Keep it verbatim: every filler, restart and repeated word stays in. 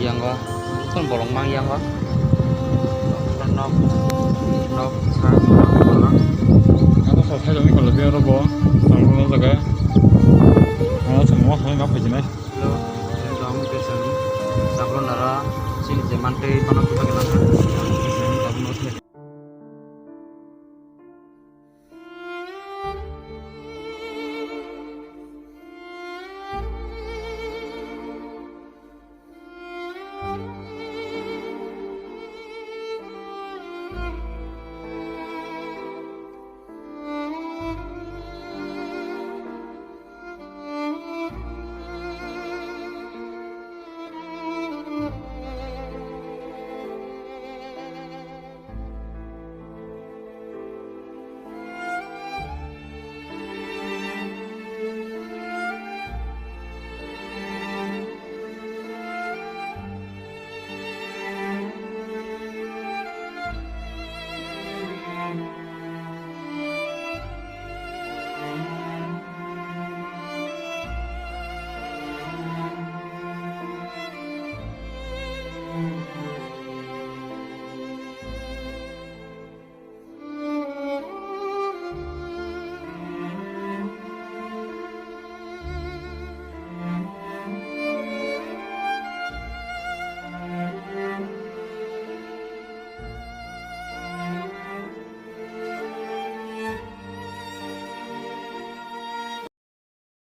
Yang o, kon bolong mang yang o. Nok, nok sa, nok. Ano sa sa jani kalau dia robo, sangro na jaga. Ano sa mo sa na pajinai. Hello, ini dong, biasa ni. Sangro nara, sini zaman teh, kono kita kenal.